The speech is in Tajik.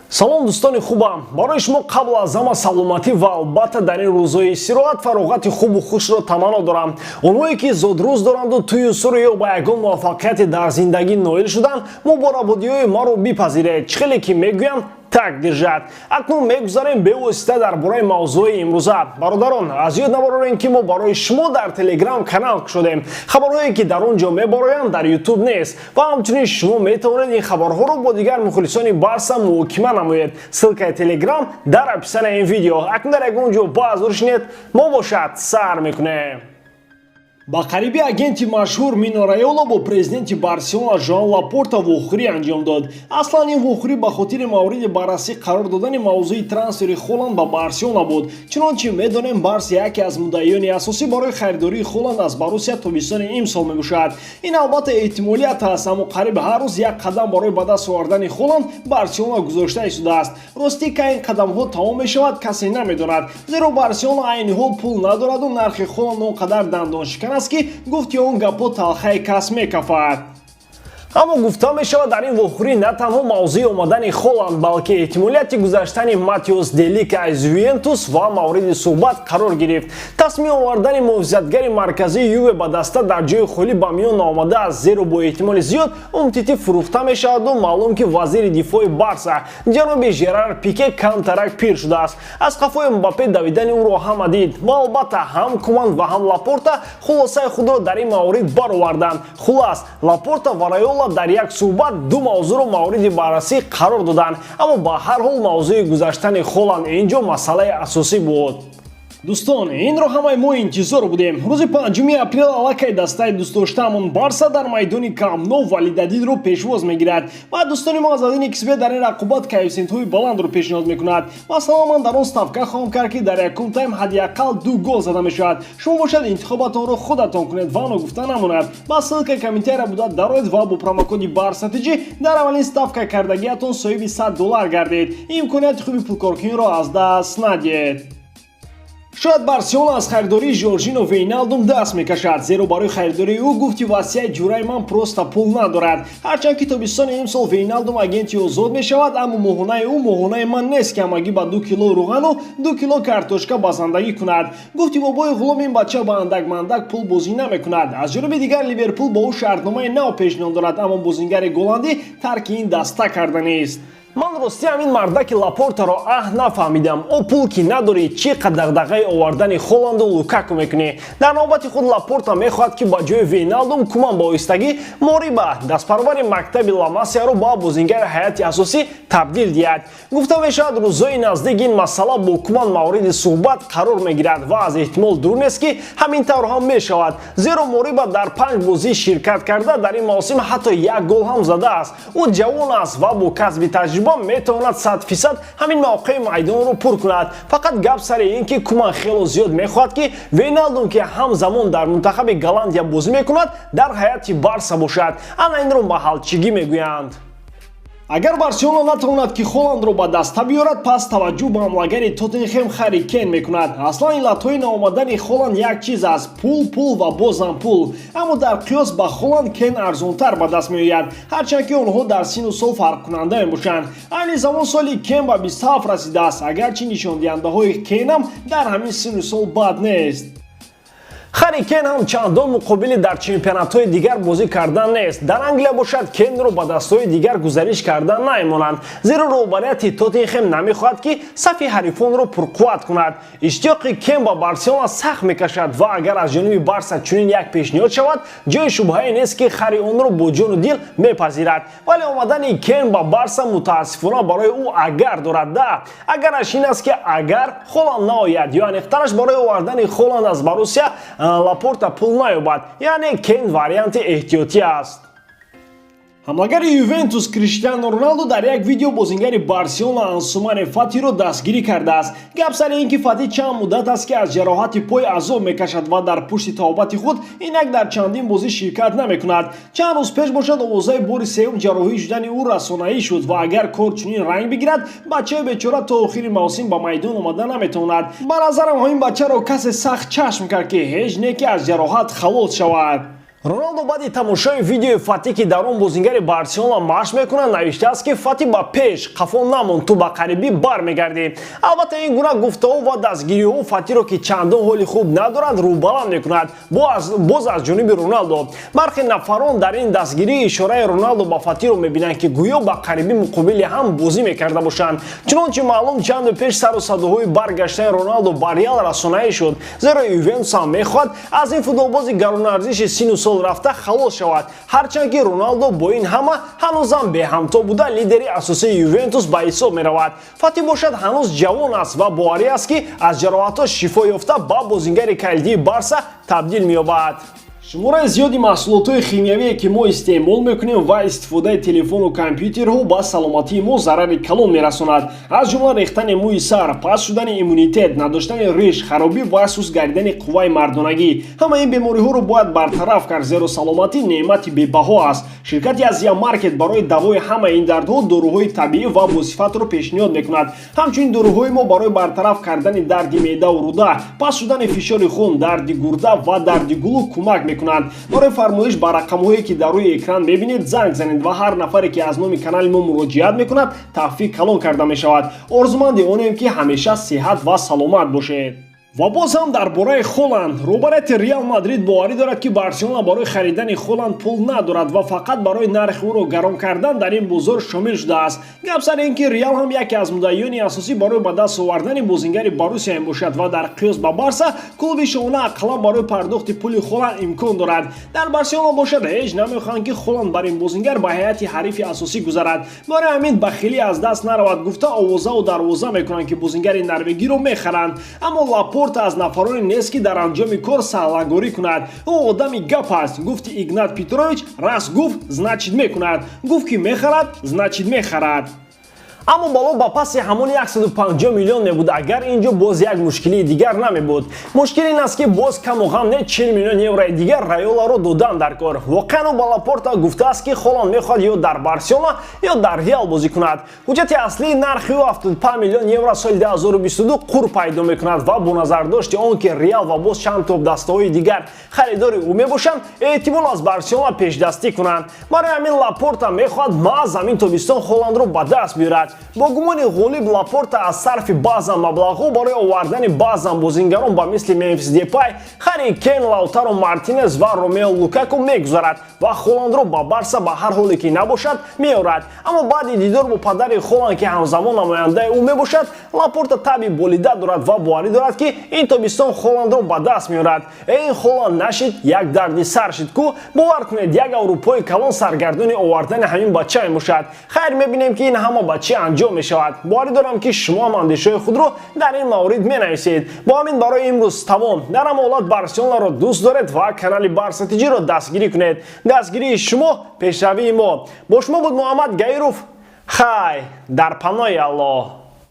Салом, дӯстони хубам! Барои шумо қабл аз ҳама саломатӣ ва албатта дар ин рӯзҳои истироҳат фароғати хубу хушро таманно дорам. Онҳое ки зодрӯз доранду тӯю суру ё ба ягон муваффақияте дар зиндагӣ ноил шуданд, муборакбодиҳои маро бипазиред. Чӣ хеле ки мегӯям, так держать. Акнун мегузарем бевосита дар бораи мавзӯи имрӯза. Бародарон, аз ёд набарорем, ки мо барои шумо дар Телеграм канал кушодем. Хабарҳое ки дар он ҷо мебароянд, дар Ютуб нест ва ҳамчунин шумо метавонед ин хабарҳоро бо дигар мухлисони Барса муҳокима намоед. Ссылкаи Телеграм дар описанияи ин видео. Акнун дар ягон ҷо баъзур шинед, мо бошад сар мекунем. Ба қариби агенти машҳур Мино Райола бо президенти Барселона Жоан Лапорта вохӯрӣ анҷом дод. Аслан ин вохӯрӣ ба хотири мавриди баррасӣ қарор додани мавзӯи трансфери Холанд ба Барселона буд. Чунончи медонем, Барс яке аз муддаиёни асосӣ барои харидории Холанд аз Боруссия тобистони имсол мебошад. Ин албатта эҳтимолият аст, аммо қариб ҳар рӯз як қадам барои ба даст овардани Холанд Барселона гузошта истодааст. Ростӣ, кай ин қадамҳо тамом мешавад, касе намедонад, зеро Барселона айни ҳол пул надораду нархи Холанд он қадар дандоншикан аст, ки гуфти он гапҳо талхаи кас мекафад. Аммо гуфта мешавад, дар ин вохӯрӣ на танҳо мавзӯи омадани Холанд, балки эҳтимолияти гузаштани Матиус Делик аз Ювентус ва мавриди суҳбат қарор гирифт. Тасмим овардани муҳофизатгари марказии Юве ба даста дар ҷои холӣ ба миён наомадааст, зеро бо эҳтимоли зиёд Умтити фурӯхта мешаваду маълум, ки вазири дифои Барса ҷаноби Жерар Пике камтарак пир шудааст. Аз қафои Мбаппе давидани ӯро ҳама дид ва албатта ҳам Куман ва ҳам Лапорта хулосаи худро дар ин маврид бароварданд. Хулас, Лапорта ва Райола дар як суҳбат ду мавзӯъро мавриди баррасӣ қарор доданд, аммо ба ҳар ҳол мавзӯи гузаштани Холанд ин ҷо масъалаи асосӣ буд. Дӯстон, инро ҳамаи мо интизор будем. Рӯзи 5 апрел аллакай дастаи дӯстдоштаамон Барса дар майдони Камп Ноу Валидадидро пешвоз мегирад ва дӯстони мо аз один xBet дар ин рақобат коэффисиентҳои баландро пешниҳод мекунад. Масалан, ман дар он ставка хоҳам кард, ки дар якум тайм ҳадди ақал ду гол зада мешавад. Шумо бошад, интихобатонро худатон кунед ва ногуфта намонад, ба ссылкаи комментария буда дароед ва бо промокоди БАРСАТИҷи дар аввалин ставка кардагиатон соҳиби 100 доллар гардед. Имконияти хуби пулкоркуниро аз даст надиҳед. Шояд Барселона аз харидории Жоржино Вейналдум даст мекашад, зеро барои харидории ӯ, гуфти васияи ҷураи ман, просто пул надорад. Ҳарчанд ки тобистони имсол Вейналдум агенти озод мешавад, аммо моҳонаи ӯ моҳонаи ман нест, ки ҳамагӣ ба 2 кило руғану 2 кило картошка базандагӣ кунад. Гуфти бобои ғулом, ин бача ба андак-мандак пул бозӣ намекунад. Аз ҷониби дигар, Ливерпул бо ӯ шартномаи нав пешниҳод дорад, аммо бозингари голландӣ тарки ин даста карданист. Ман ростӣ ҳамин мардаки Лапортаро нафаҳмидам. О, пул ки надорӣ, чӣ қадар дағдағаи овардани Холанду Лукаку мекунӣ? Дар навбати худ Лапорта мехоҳад, ки ба ҷои Вейналдум Куман ба оҳистагӣ Мориба, дастпарвари мактаби Ламасияро, ба бозингари ҳайати асосӣ табдил диҳад. Гуфта мешавад, рӯзҳои наздик ин масъала бо Куман мавриди суҳбат қарор мегирад ва аз эҳтимол дур нест, ки ҳамин тавр ҳам мешавад, зеро Мориба дар панҷ бозӣ ширкат карда дар ин мавсим ҳатто як гол ҳам задааст. Ӯ ҷавон аст ва бо касби таҷриба метавонад 100% ҳамин мавқеи майдонро пур кунад. Фақат гап сари ин ки Куман хело зиёд мехоҳад, ки Вейналдум, ки ҳамзамон дар мунтахаби Голландия бозӣ мекунад, дар ҳайати Барса бошад. Ана инро маҳалчигӣ мегӯянд. Агар Барселона натавонад, ки Холандро ба даста биёрад, пас таваҷҷӯҳ ба ҳамлагари Тоттенхем Харри Кен мекунад. Аслан иллатҳои наомадани Холанд як чиз аст: пул, пул ва бозам пул. Аммо дар қиёс ба Холанд Кен арзонтар ба даст меояд, ҳарчанд ки онҳо дар сину сол фарқкунанда мебошанд. Айни замон соли Кен ба 27 расидааст, агарчи нишондиҳандаҳои Кенам дар ҳамин сину сол бад нест. Харри Кен ҳам чандон муқобили дар чемпионатҳои дигар бозӣ кардан нест. Дар Англия бошад, Кенро ба дастҳои дигар гузариш кардан наимонанд, зеро роҳбарияти Тоттенхем намехоҳад, ки сафи ҳарифонро пурқувват кунад. Иштиёқи Кен ба Барселона сахт мекашад ва агар аз ҷониби Барса чунин як пешниҳод шавад, ҷои шубҳае нест, ки Харри онро бо ҷону дил мепазирад. Вале омадани Кен ба Барса мутаассифона барои ӯ агар дорад. Да, агараш ин аст, ки агар Холанд наояд ё аниқтараш барои овардани Холанд аз Боруссия Лапорта пул наёбад, яъне Кен варианти эҳтиётӣ аст. Ҳамлагари Ювентус Криштиано Роналду дар як видео бозингари Барселона Ансумани Фатиро дастгирӣ кардааст. Гап сари ин ки Фати чанд муддат аст, ки аз ҷароҳати пой азоб мекашад ва дар пушти табобати худ инак дар чандин бозӣ ширкат намекунад. Чанд рӯз пеш бошад, овозаи бори сеюм ҷарроҳӣ шудани ӯ расонаӣ шуд ва агар кор чунин ранг бигирад, бачаи бечора то охири мавсим ба майдон омада наметавонад. Ба назарам, ин бачаро касе сахт чашм кард, ки ҳеҷ не ки аз ҷароҳат халос шавад. Роналдо баъди тамошои видеои Фати, ки дар он бозингари Барселона машқ мекунад, навиштааст, ки Фати, ба пеш, қафо намон, ту ба қарибӣ бармегардӣ. Албатта, ин гуна гуфтаҳо ва дастгириҳо Фатиро, ки чандон ҳоли хуб надорад, рӯбаланд мекунад. Боз аз ҷониби Роналдо бархе нафарон дар ин дастгирӣ ишораи Роналдо ба Фатиро мебинанд, ки гӯё ба қарибӣ муқобили ҳам бозӣ мекарда бошанд. Чунончи маълум, чанде пеш сару садоҳои баргаштани Роналдо ба Реал расонаӣ шуд, зеро Ювентус ҳам мехоҳад аз ин футболбози гаронарзиши сину сол рафта халос шавад. Ҳарчанд ки Роналдо бо ин ҳама ҳанӯзам беҳамто буда, лидери асосии Ювентус ба ҳисоб меравад. Фати бошад, ҳанӯз ҷавон аст ва боварӣ аст, ки аз ҷароҳатҳо шифо ёфта, ба бозингари калидии Барса табдил меёбад. Шумораи зиёди маҳсулотҳои химиявие, ки мо истеъмол мекунем, ва истифодаи телефону компютерҳо ба саломатии мо зарари калон мерасонад. Аз ҷумла рехтани мӯи сар, паст шудани иммунитет, надоштани риш, харобӣ ва суст гардидани қувваи мардонагӣ. Ҳамаи ин бемориҳоро бояд бартараф кард, зеро саломатӣ неъмати бебаҳо аст. Ширкати Азия Маркет барои давои ҳамаи ин дардҳо доруҳои табиӣ ва босифатро пешниҳод мекунад. Ҳамчунин доруҳои мо барои бартараф кардани дарди меъдаву рӯда, паст шудани фишори хун, дарди гурда ва дарди гулӯ кӯмак мекунанд. Барои фармоиш ба рақамҳое, ки дар рӯи экран мебинед, занг занед ва ҳар нафаре, ки аз номи канали мо муроҷиат мекунад, тахфиф калон карда мешавад. Орзуманди онем, ки ҳамеша сиҳат ва саломат бошед. Ва боз ҳам дар бораи Холанд. Роҳбарияти Реал Мадрид боварӣ дорад, ки Барселона барои харидани Холанд пул надорад ва фақат барои нархи ӯро гарон кардан дар ин бозор шомил шудааст. Гап сари ин ки Реал ҳам яке аз муддаиёни асосӣ барои ба даст овардани бозингари Боруссия мебошад ва дар қиёс ба Барса клуби шоҳона ақаллан барои пардохти пули Холанд имкон дорад. Дар Барселона бошад, ҳеҷ намехоҳанд, ки Холанд бар ин бозингар ба ҳайати ҳарифи асосӣ гузарад. Барои ҳамин бахилӣ аз даст наравад гуфта, овозаву дарвоза мекунанд, ки бозингари норвегиро мехаранд. Аммо Лапорта аз нафароне нест, ки дар анҷоми кор саҳлангорӣ кунад. Ӯ одами гап аст. Гуфти Игнат Петрович раз гуфт, значит мекунад. Гуфт, ки мехарад, значит мехарад. Аммо бало ба паси ҳамон 150 миллион мебуд, агар ин ҷо боз як мушкилии дигар намебуд. Мушкил ин аст, ки боз каму ғам не 40 миллион еврои дигар Райоларо додан дар кор. Воқеан, ӯ ба Лапорта гуфтааст, ки Холанд мехоҳад ё дар Барселона, ё дар Реал бозӣ кунад. Ҳуҷҷати аслии нархи ӯ 75 миллион евро соли 2022 қур пайдо мекунад ва бо назардошти он ки Реал ва боз чанд топдастаҳои дигар харидори ӯ мебошанд, эҳтимол аз Барселона пешдастӣ кунанд. Барои ҳамин Лапорта мехоҳад маҳз ҳамин тобистон Холандро ба даст биёрад. Бо гумони ғолиб, Лапорта аз сарфи баъзан маблағҳо барои овардани баъзан бозингарон ба мисли Мемфис Депай, Харри Кен, Лаутаро Мартинес ва Ромео Лукаку мегузарад ва Холандро ба Барса ба ҳар ҳоле ки набошад меорад. Аммо баъди дидор бо падари Холанд, ки ҳамзамон намояндаи ӯ мебошад, Лапорта таби болида дорад ва боварӣ дорад, ки ин тобистон Холандро ба даст меорад. Ин Холанд нашид, як дарди сар шид ку. Бовар кунед, як аврупои калон саргардони овардани ҳамин бача мебошад. Хайр, мебинем, ки ин ҳама ба чӣ анҷом мешавад. Боварӣ дорам, ки шумо ҳам андешаҳои худро дар ин маврид менависед. Бо ҳамин барои имрӯз тамом. Дар ҳама ҳолат Барселонаро дӯст доред ва канали Барса ТЖро дастгирӣ кунед. Дастгирии шумо пешравии мо. Бо шумо буд Муҳаммад Гаиров. Хай, дар паноҳи Аллоҳ.